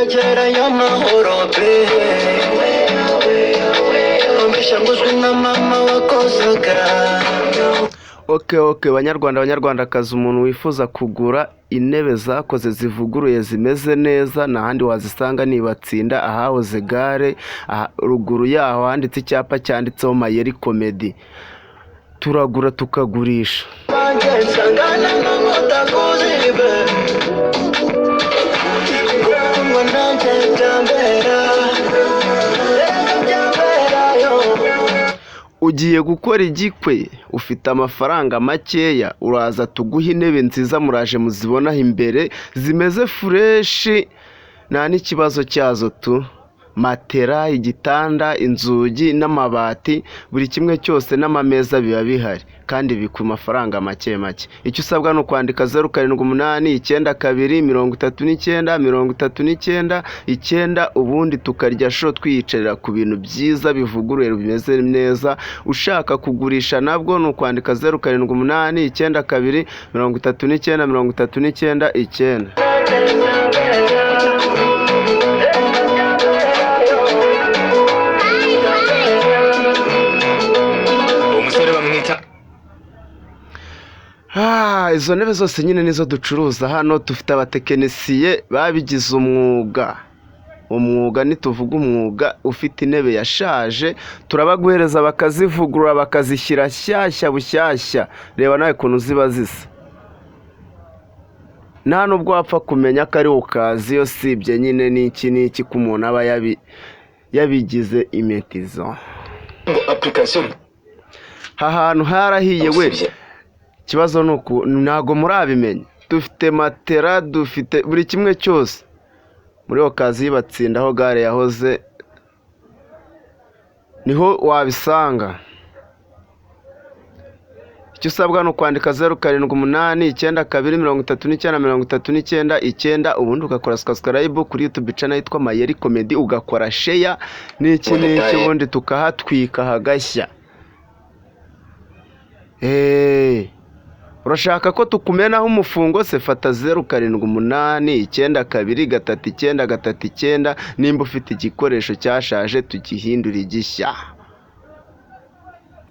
Gerayo amahoro pe. Mbesha nguzwe na mama wakozaga. Okay, banyarwanda, banyarwandakazi, umuntu wifuza kugura intebe zakoze, zivuguruye, zimeze neza, nta handi wazisanga nibatsinda ahahoze gare, ruguru yaho handitse icyapa cyanditseho Mayeri Comedy. Turagura tukagurisha. Banjye nsangana n'umutakuzi be. Gukundwa nanjye byambera. Erega byambera yo. Ugiye gukora igikwe, ufite amafaranga makeya, uraza tuguhe intebe nziza. Muraje muzibonaho imbere, zimeze fresh, nta n'ikibazo cyazo tu. Matera, igitanda, inzugi n'amabati, buri kimwe cyose n'amameza biba bihari kandi biri ku mafaranga make make. Icyo usabwa ni ukwandika 0789 239 39 9, ubundi tukarya show twiyicarira ku bintu byiza bivuguruye, bimeze neza. Ushaka kugurisha nabwo ni ukwandika 0789 239 39 9. Umusore bamwita Ah, izo ntebe zose nyine nizo ducuruza hano. Dufite abatekinisiye babigize umwuga. Umwuga, nituvuga umwuga, ufite intebe yashaje turabaguhereza bakazivugurura, bakazishyira shyashya bushyashya. Reba nawe ukuntu ziba zisa, nta nubwo wapfa kumenya ko ari occasion, sibye nyine n'iki n'iki, ko umuntu aba yabigize imetizo. Ngo application. Aha hantu harahiye we. Usibye Ikibazo ni uku ntabwo murabimenya. Dufite matera, dufite buri kimwe cyose muri occasion, batsinda aho gare yahoze niho wabisanga. Icyo usabwa ni ukwandika 0789 239 39 9, ubundi ugakora subscribe kuri YouTube channel yitwa Mayeri Comedy, ugakora share n'iki n'iki, ubundi tukahatwika hagashya. Urashaka ko tukumenaho umufungo se? Fata 0789 239 39, nimba ufite igikoresho cyashaje tugihindura igishya.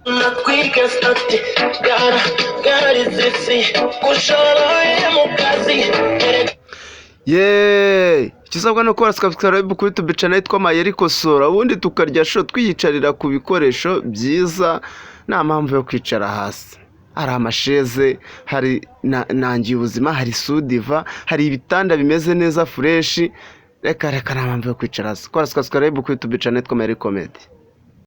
Natwike stati gara gari zisi kushoboye mu kazi. Yeee, ikisabwa ni ukora subscribe kuri YouTube channel yitwa Mayeri Kosora, ubundi tukarya show twiyicarira ku bikoresho byiza. Nta mpamvu yo kwicara hasi. Hari amasheze, hari nangiye ubuzima, hari sudiva, hari ibitanda bimeze neza fresh. Reka reka, nta mpamvu yo kwicara hasi. Kora subscribe kuri YouTube channel yitwa Mayeri Comedy.